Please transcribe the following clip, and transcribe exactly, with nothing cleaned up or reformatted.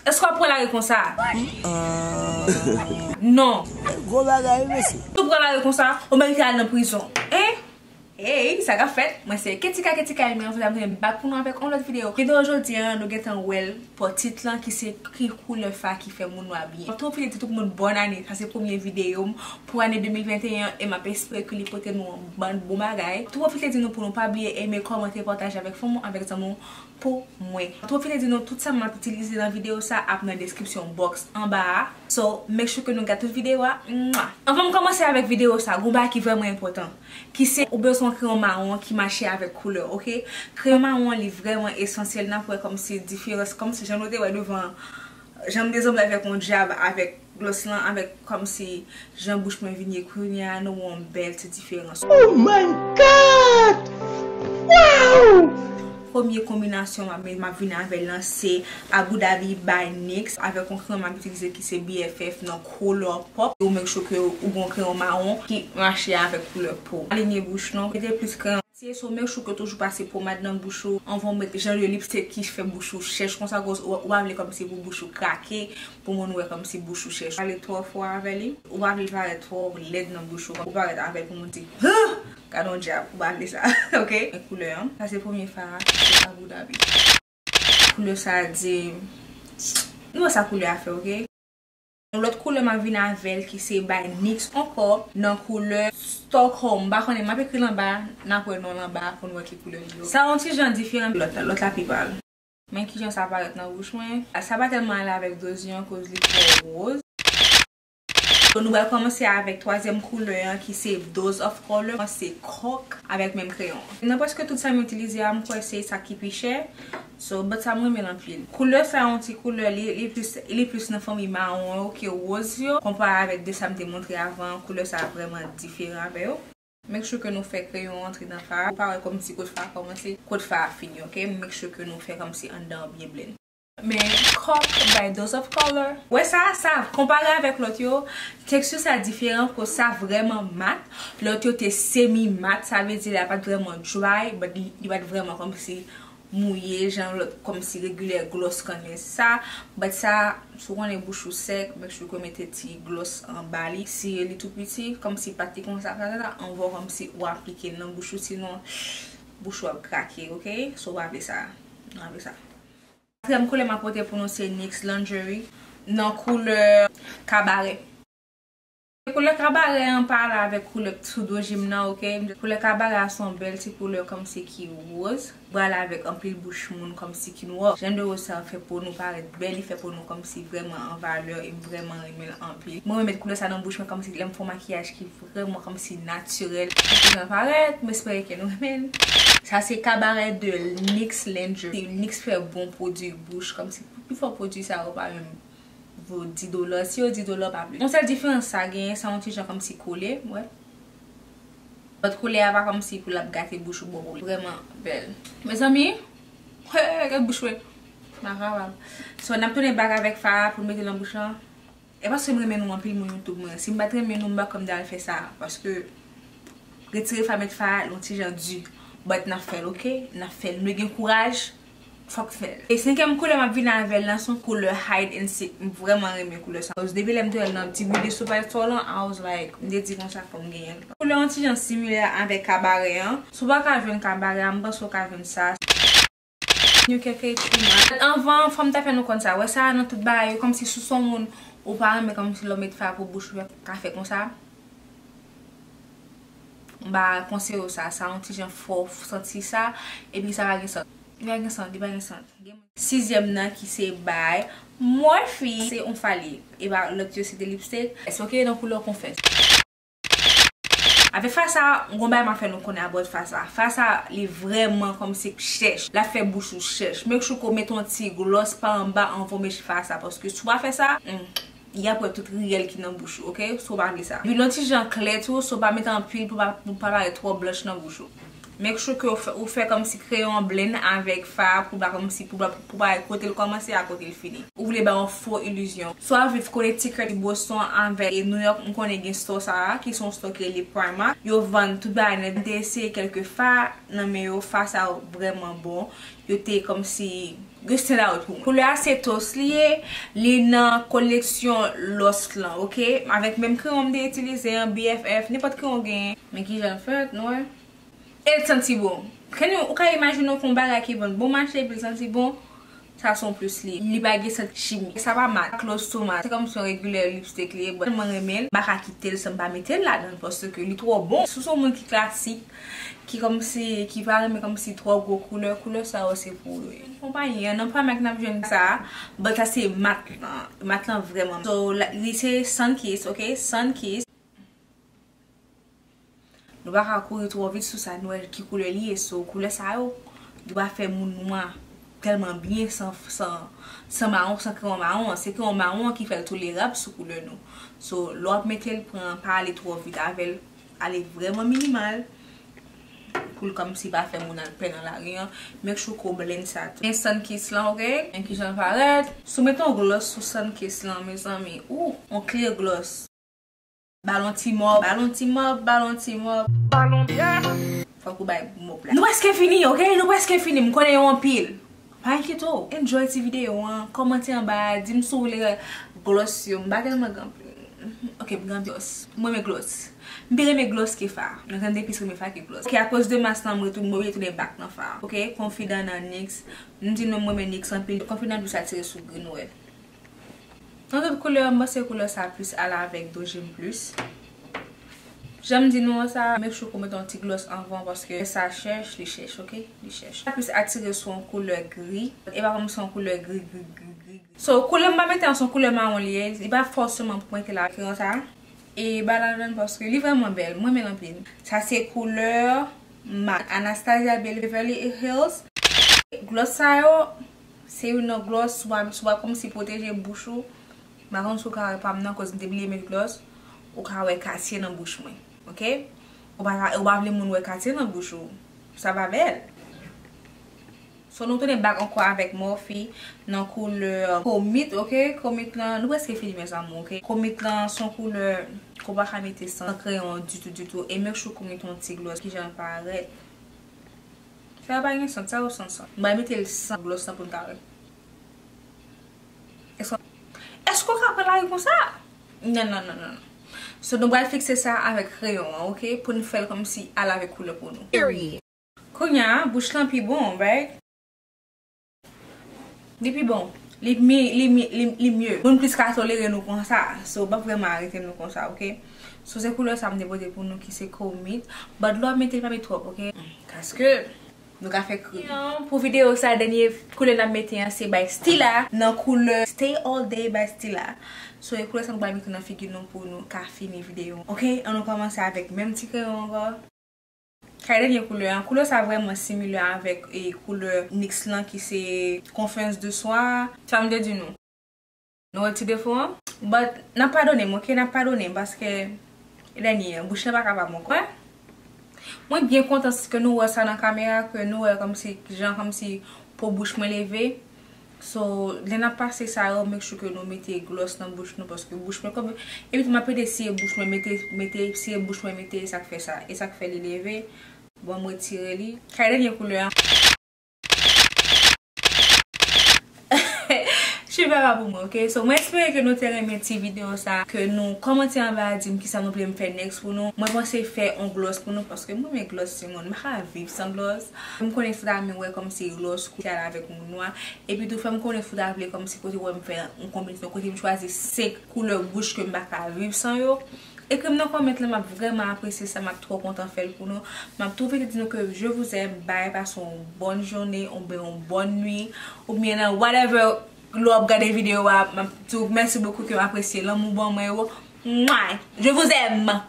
Èske w ap pran lari konsa? Non. Gwo bagay, mesye. Si w pran lari konsa, ou merite al nan prizon. Hein? Hey, sa k ap fèt? Mwen se Ketika, Ketika Elmi, ansanm avèk nou bak pou nou avèk yon lòt videyo. Videyo jodi a, nou gentan wè l, pou tit lan ki se ki koulè fa ki fè moun nwa byen. Mwen tou fini di tout moun bòn ane, sa se premye videyo m pou ane de mil venteyen, e m ap espere ke li pote nou yon bann bon bagay. Tou pwofite di nou pou nou pa bliye eme, kòmante, pataje avèk fanmi w, avèk zanmi w, pou mwen. Tou pwofite di nou tout sa m ap itilize nan videyo sa ap nan description box anba a. So, make sure ke nou gade tout videyo a. Mwa! Anvan m kòmanse avèk videyo sa, gon bagay ki vrèman enpòtan, ki se ou bezwen yon kreyon mawon ki mache avèk koulè, oke? Kreyon mawon li vrèman esansyèl, n ap wè kòmsi diferans, kòmsi jan nou te wè devan, jan m te sanble avèk yon dyab avèk glòs lan, avèk kòmsi jan bouch mwen vin ye kounye a, nou wè yon bèl ti diferans. Oh my God! Wow! Premye konbinasyon m ap, m ap vin avè l lan se Abu Dhabi by NYX, avèk yon kreyon m ap itilize ki se B F F nan koulè pòp. Ou make sure ke ou gen yon kreyon mawon ki mache avèk koulè po. Alinye bouch nou, mete plis kreyon. Se so, make sure ke toujou pase pomad nan bouch ou anvan w met jan de lipstick ki fè bouch ou chèch konsa, koz ou, ou pa vle kòmsi pou bouch ou krake, pou moun wè kòmsi bouch ou chèch. Pale twò fò avè li. Ou pa vle l parèt twò lèd nan bouch ou, ou parèt avè l pou moun di, "Huh! Gade yon dyab," ou pa vle sa, oke? Men koulè an. Sa se premye fa a, se Abu Dhabi. Koulè sa a di, nou wè sa koulè a fè, oke? Yon lòt koulè m ap vin avè l ki se by NYX ankò, nan koulè Stockholm. M pa konnen, m ap ekri l anba, n ap wè non l anba pou n wè ki koulè li yo. Sa yon ti jan diferan lòt, lòt la pi pal. Men kijan sa parèt nan bouch mwen. Sa pa tèlman ale avèk Dozy an koz li twò woz. Bon, nou pral kòmanse avèk twazyèm koulè an ki se Dose of Color, se kòk avèk menm kreyon. Nan prèske tout sa m itilize a, m kwè se sa ki pi chè. So, but sa m renmen l anpil. Koulè sa yon ti koulè, li, li plis, li plis nan fanmi mawon yo ke woz yo. Konpare avèk de sa m te montre avan, koulè sa vrèman diferan avè yo. Make sure ke nou fè kreyon antre nan fa a. Ou pa wè kòmsi kot fa a kòmanse, kot fa a fini, oke? Make sure ke nou fè kòmsi anndan an byen blend. Men kòk by Dose of Color. Wè sa, sa, konpare avèk lòt yo, tekstir sa diferan, koz sa vrèman mat. Lòt yo te semi mat, sa vle di la pa t vrèman dry, but li, li pa t vrèman kòmsi mouye, jan lòt, kòmsi regular gloss konn gen sa, but sa, si w konnen bouch ou sèk, make sure ke w mete ti gloss anba li. Si li tou piti, kòmsi pa t li konsa, sa, sa, sa, anvan w kòmsi w aplike l nan bouch ou, sinon bouch ou ap krake, oke? So, w pa vle sa. Nou pa vle sa. Katriyèm koulè m ap pote pou nou se NYX Lingerie nan koulè Cabaret. Koulè Cabaret an pa ale avèk koulè pseudo gym nan, oke? Koulè Cabaret a se yon bèl ti koulè kòmsi ki woz. Li ale avèk anpil bouch moun kòmsi ki nwè. Jan de woz sa fè po nou parèt bèl, li fè po nou kòmsi vrèman an valè, e m vrèman renmen l anpil. Mwen renmen koulè sa nan bouch mwen kòmsi lè m fè yon makiyaj ki vrèman kòmsi natirèl. Kijan l parèt, m espere ke nou renmen l. Sa se Cabaret de NYX Lingerie. NYX fè bon pwodui bouch, kòmsi pifò pwodui sa yo pa menm vo dis dola. Si yo dis dola, pa plis. Yon sèl diferans sa genyen, sa yon ti jan kòmsi kole, wè. But koulè a pa kòmsi pou l ap gate bouch ou, bon, vrèman bèl. Mezanmi, hey, gade bouch mwen. M pa kapab. So, n ap tounen back avèk fa a pou n mete nan bouch lan. E paske m renmen nou anpil, moun YouTube mwen. Si m pa t renmen nou, m pa kwè m t al fè sa. Paske retire fa, met fa, l yon ti jan di. But n ap fè l, oke? N ap fè l. Nou gen kouraj, fòk fè l. E senkyèm koulè m ap vin avè l lan, se yon koulè Hide and Seek. M vrèman renmen koulè sa. Depi lè m te wè l nan Beauty Supply Store lan, I was like, m te di konsa, fò m genyen l. Koulè yon ti jan similè avèk Cabaret an. Si w pa ka jwenn Cabaret an, m panse w ka jwenn sa. New Keke Chuma. Anvan, fò m ta fè nou konn sa. Wè sa, nan tout bagay yo, kòmsi si w se yon moun, ou pa renmen kòmsi lè w met fa pou bouch ou, ka fè konsa. M pa konseye w sa, sa yon ti jan fò, w santi sa, epi sa pa gen sant. Li pa gen sant, li pa gen sant. Sizyèm nan ki se by Morphe, se yon fa li. E pa lòt yo se de lipstick. Èske w nan koulè konfès? Avèk fa sa, gon bagay m ap fè nou konnen about fa sa. Fa sa, li vrèman kòmsi chèch. L ap fè bouch ou chèch. Make sure ke w mete yon ti gloss pa anba anvan w mete fa sa. Paske si w pa fè sa, hmm, y ap wè tout riyèl ki nan bouch ou, oke? So w pa vle sa. Epi l yon ti jan klè tou, so pa mete anpil pou pa, pou pa parèt twò blanch nan bouch ou. Make sure ke ou fè, ou fè kòmsi kreyon an blend avèk fard pou pa kòmsi pou pa, pou pa kote l kòmanse a kote l fini. Ou vle bay yon fo ilizyon. Swa viv Connecticut, Boston avèk e New York, m konnen gen store sa a, ki se yon store ki rele Primark. Yo vann tout bagay nèt. M te eseye kèlke fard nan men yo, fard sa yo vrèman bon. Yo te kòmsi yo stand out pou mwen. Koulè a se Toast li ye, li nan koleksyon Lost lan, oke? Avèk menm kreyon m te itilize an, B F F, nenpòt kreyon w genyen. Men kijan l fèt, nou wè. E l santi bon. Can you, ou ka imajine w kon bagay ki vann bon mache epi l santi bon? Sa se yon plis li. Li pa gen sant chimik. Sa pa mat, close to mat. Se kòmsi yon regular lipstick li ye, but mwen renmen l. M pa ka kite l san m pa mete l ladan l paske li twò bon. Si w se yon moun ki klasik, ki kòmsi, ki pa renmen kòmsi twò gwo koulè, koulè sa yo se pou ou yo ye. Konpayi an, nan Primark n ap jwenn sa, but sa se mat lan. Mat lan vrèman. So, la, li se Sunkissed, oke? Sunkissed. Nou pa ka kouri twò vit sou sa, nou wè ki koulè li ye. So, koulè sa yo, yo pa fè moun nwa tèlman byen san, san, san mawon, san kreyon mawon an. Se kreyon mawon an ki fè l tolerab sou koulè nou. So, lè w ap mete l, pran, pa ale twò vit avè l. Ale vrèman minimal. Pou l kòmsi pa fè moun al pè nan lari an. Make sure ke w blend sa tou. Men Sunkissed lan, oke? Men kijan l parèt. Si w mete yon gloss sou Sunkissed lan, mezanmi. Ou, yon clear gloss. Ba l yon ti mòb, ba l yon ti mòb, ba l yon ti mòb. Ba l yon ti mòb. Fòk ou bay mòb la. Nou prèske fini, oke? Nou prèske fini. M konnen yo anpil. Pa enkyete w. Enjoy ti videyo an. Kòmante anba a. Di m si w vle gloss yo. M pa tèlman gen anpil. Oke, m gen gloss. M renmen gloss. M pi renmen gloss ke fard. Mwen tande plis renmen fard ke gloss. Oke, akoz de mask lan, m retou-, m oblije tounen back nan fard. Oke, konfidan nan NYX. M di nou m renmen NYX anpil. Konfidan plis atire sou gri nwè. Nan tout koulè, m panse koulè sa plis al avèk do je m plis. Jan m di nou an sa, make sure ke w mete yon ti gloss anvan paske sa chèch, li chèch, oke? Li chèch. Sa plis atire sou yon koulè gri. E pa kòm se yon koulè gri, gri, gri, gri, gri. So, koulè m pa mete an se yon koulè mawon li ye. Li pa fòseman pou mete la kreyon sa. E ba l ladan paske li vrèman bèl. Mwen renmen l anpil. Sa se koulè mat Anastasia Beverly Hills. Gloss sa yo, se youn nan gloss, si w pa, si w pa kòmsi pwoteje bouch ou, m pa konn si w ka wè pa m nan, koz m te bliye met gloss, ou ka wè katye nan bouch mwen, oke? Ou pa, ou pa vle moun wè katye nan bouch ou, sa pa bèl. So, nou tounen back ankò avèk Morphe nan koulè Commit, oke? Commit lan, nou prèske fini, mes amours, oke? Commit lan, se yon koulè ke w pa ka mete san kreyon ditou, ditou. E make sure ke w mete yon ti gloss, kijan l parèt. Sa yo pa gen sant, sa yo san sant. M pral mete l san gloss lan pou n ka wè. Èske, èske w ka pran lari konsa? Non, non, non, non, non. So, nou pral fikse sa avèk kreyon an, oke? Pou n fè l kòmsi al avèk koulè po nou. Period. Kounye a, bouch lan pi bon, right? Li pi bon. Li mi, li mi, li, li mye. Moun plis ka tolere nou konsa. So, w p ap vrèman arete nou konsa, oke? So, se koulè sa m te pote pou nou ki se Commit. But lè w ap mete l, pa met twòp, oke? Paske nou ka fè kri. Pou videyo sa, dènye koulè n ap mete an se By Stila nan koulè Stay All Day By Stila. So, e koulè sa nou pral mete nan figi nou pou nou ka fini videyo. Oke? An nou kòmanse avèk menm ti kreyon ankò. Kay dènye koulè an. Koulè sa vrèman similè avèk e koulè NYX lan ki se Confidence de Soi. Sa m te di nou. Nou wè ti defo an? But n ap padone m, oke? N ap padone m paske e dènye an, bouch lan pa kapab ankò. Mwen byen kontan ke nou wè sa nan kamera, ke nou wè kòmsi, jan kòmsi po bouch mwen leve. So, lè n ap pase sa yo, make sure ke nou mete gloss nan bouch nou, paske bouch mwen kòm, epi tou m ap ede siye bouch mwen, mete, mete, siye bouch mwen, mete, e sa k fè sa, e sa k fè li leve. Bon, m retire li. Kay dènye koulè an. Cheve a pa pou mwen, oke? So, mwen espere ke nou te renmen ti videyo sa, ke nou kòmante anba a, di m kisa nou vle m fè next pou nou. Mwen panse fè on gloss pou nou, paske mwen renmen gloss, timoun. M pa ka viv san gloss. M konnen si w ta renmen wè kòmsi gloss ki al avèk moun nwa. Epi tou, fè m konnen si w ta vle kòmsi kote w wè m fè yon konbinezon, kote m chwazi senk koulè bouch ke m pa ka viv san yo. Ekri m nan kòmant lan, m ap vrèman apresye sa, m ap twò kontan fè l pou nou. M ap tou vite di nou ke je vous aime, bye, pase yon bòn jounen, oubyen yon bòn nwi, oubyen nan whatever lè w ap gade videyo a, m ap di w mèsi bokou ke m apresye lanmou w ban mwen yo. Mwa! Je vous aime!